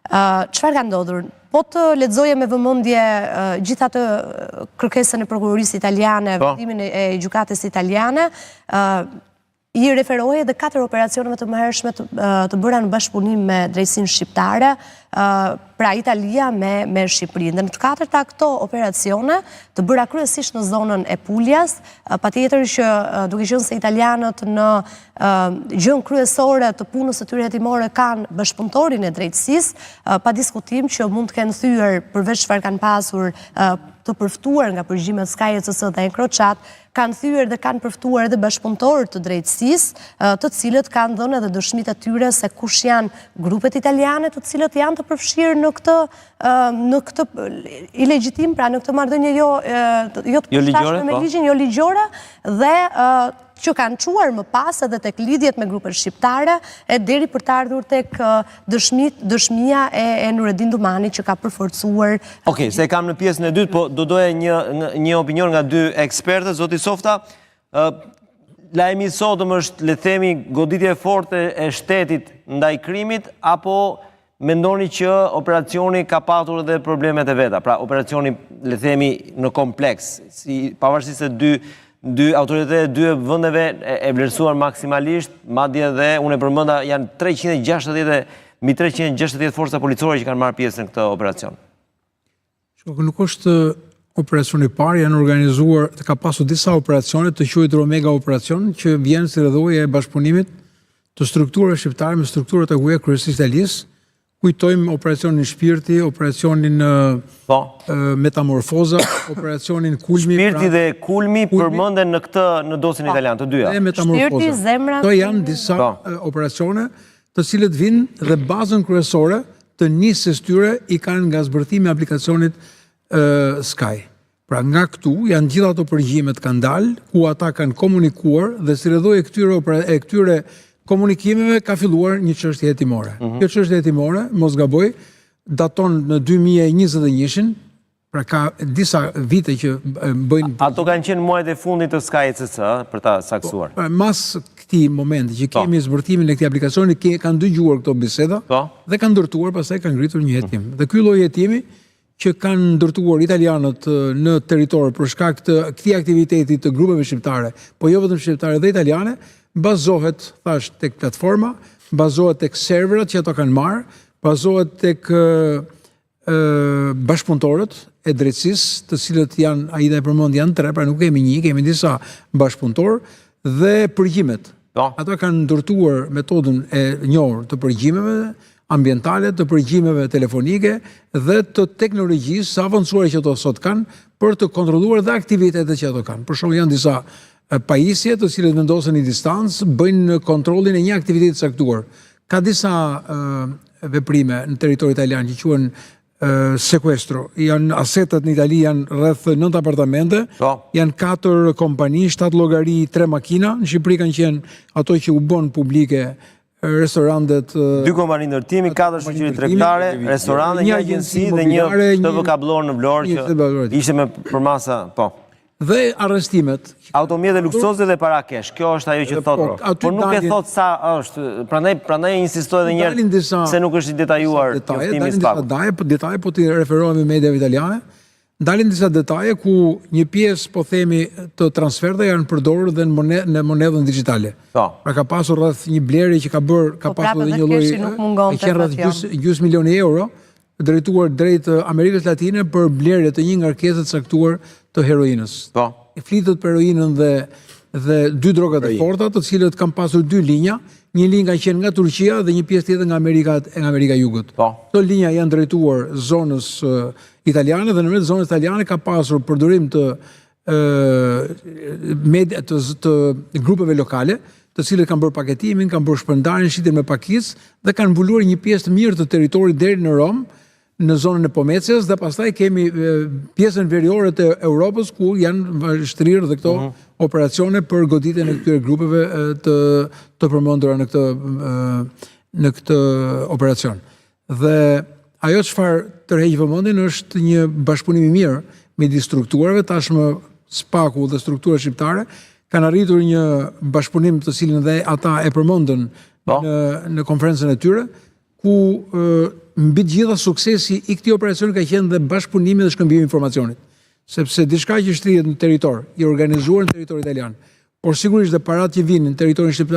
Çfarë ka ndodhur? Po të lexoje me vëmendje gjithë atë kërkesën e prokurorisë italiane, po. vendimin e gjykatës italiane, i referohej edhe katër operacioneve të mëhershme të, të bëra në bashkëpunim me drejtësinë shqiptare, pra Italia me, me Shqipërinë. Dhe në të katërta këto operacione, të bëra kryesisht në zonën e Puljas, patjetër që duke qenë se italianët në gjënë kryesore të punës së tyre hetimore kanë bashkëpunëtorin e drejtësisë, pa diskutim që mund të kenë thyer përveç çfarë kanë pasur të përftuar nga përgjimet Sky ECC dhe EncroChat, kanë thyer dhe kanë përftuar edhe bashkëpunëtorë të drejtësisë, të cilët kanë dhënë edhe dëshmitë e tyre se kush janë grupet italiane të cilët janë të përfshirë në këtë në këtë ilegjitim, pra në këtë marrëdhënie jo jo të jo përshtatshme me po. ligjin, jo ligjore dhe që kanë çuar më pas edhe tek lidhjet me grupet shqiptare e deri për të ardhur tek dëshmit, dëshmia e, e Nuredin Dumanit që ka përforcuar Okej, okay, se e kam në pjesën e dytë, po do doja një një opinion nga dy ekspertët, zoti Softa, ë lajmi i sotëm është le të themi goditje e fortë e shtetit ndaj krimit apo Mendoni që operacioni ka patur edhe problemet e veta, pra operacioni le të themi në kompleks, si pavarësisht se dy dy autoritetet e dy vendeve e, e vlerësuan maksimalisht, madje edhe unë e përmenda janë 360 mbi 360 forca policore që kanë marrë pjesë në këtë operacion. Shiko, nuk është operacioni i parë, janë organizuar, të ka pasur disa operacione të quajtur Omega operacion, që vjen si rrjedhojë e bashkëpunimit të strukturave shqiptare me strukturat e huaja kryesisht Italisë. Kujtojmë operacionin Shpirti, operacionin po. Metamorfoza, operacionin Kulmi. Shpirti pra, dhe Kulmi, kulmi përmenden në këtë në dosjen po. italiane, të dyja. Dhe Metamorfoza. Shpirti, zemra. Këto janë disa po. operacione të cilët vijnë dhe bazën kryesore të nisjes tyre i kanë nga zbërthimi i aplikacionit Sky. Pra nga këtu janë gjithë ato përgjimet kanë dalë, ku ata kanë komunikuar dhe si rrjedhojë e këtyre e këtyre komunikimeve ka filluar një çështje hetimore. Mm -hmm. Kjo çështje hetimore, mos gaboj, daton në 2021-shin, Pra ka disa vite që bëjnë... Ato kanë qenë muajt e fundit të Sky ECC, për ta saktësuar. Po, pra, mas këtij momenti që po. kemi zbërthimin e këtij aplikacioni, kanë dëgjuar këto biseda po. dhe kanë ndërtuar, pastaj kanë ngritur një hetim. Dhe ky lloj hetimi që kanë ndërtuar italianët në territor për shkak të këtij aktiviteti të grupeve shqiptare, po jo vetëm shqiptare dhe italiane, bazohet, thash, tek platforma, bazohet tek serverat që ato kanë marrë, bazohet tek bashkëpunëtorët e drejtësisë, të cilët janë, Aida e përmendi, janë tre, pra nuk kemi një, kemi disa bashkëpunëtorë, dhe përgjimet. Po. Ata kanë ndërtuar metodën e njohur të përgjimeve ambientale, të përgjimeve telefonike dhe të teknologjisë së avancuar që ato sot kanë për të kontrolluar dhe aktivitetet që ato kanë. Për shembull janë disa pajisje të cilët vendosen në distancë, bëjnë kontrollin e një aktiviteti të caktuar. Ka disa veprime në territor italian që quhen sekuestro. Janë asetet në Itali janë rreth 9 apartamente, po. janë 4 kompani, 7 llogari, 3 makina. Në Shqipëri kanë qenë ato që u bënë publike restorantet dy kompani ndërtimi, katër shoqëri tregtare, restorante, një agjenci dhe një TV kabllor në Vlorë që ishte me përmasa, po. Dhe arrestimet. Automjete luksoze dhe para cash. Kjo është ajo që thotë. Po, por nuk e thotë sa është. Prandaj prandaj insistoj edhe një herë se nuk është i detajuar njoftimi i SPAK-ut. Detaje, po detaje po t'i referohemi mediave italiane. Dalin disa detaje ku një pjesë po themi të transfertave janë përdorur dhe në monedhën në monedhën digjitale. Po. Pra ka pasur rreth një blerje që ka bërë, ka po, pasur edhe një lloj, e qenë rreth gjysmë milioni euro, drejtuar drejt Amerikës Latine për blerje të një ngarkese të caktuar të heroinës. Po. Flitet për heroinën dhe dhe dy drogat e forta, të cilët kanë pasur dy linja, një linjë ka qenë nga Turqia dhe një pjesë tjetër nga Amerika nga Amerika e Jugut. Po. Këto linja janë drejtuar zonës italiane dhe në mes zonës italiane ka pasur përdorim të media të, të grupeve lokale, të cilët kanë bërë paketimin, kanë bërë shpërndarjen, shitjen me pakicë dhe kanë mbuluar një pjesë të mirë të territorit deri në Romë, në zonën e Pomecias dhe pastaj kemi pjesën veriore të Europës ku janë shtrirë dhe këto mm -hmm. operacione për goditjen e këtyre grupeve të të përmendura në këtë në këtë operacion. Dhe ajo çfarë tërheq vëmendjen është një bashkëpunim i mirë midis strukturave, tashmë SPAK-u dhe strukturat shqiptare kanë arritur një bashkëpunim të cilin dhe ata e përmendën po. në në konferencën e tyre, ku ku mbi të gjitha suksesi i këtij operacioni ka qenë dhe bashkëpunimi dhe shkëmbimi i informacionit. Sepse diçka që shtrihet në territor, i organizuar në territor italian, por sigurisht dhe paratë që vijnë në territorin shqiptar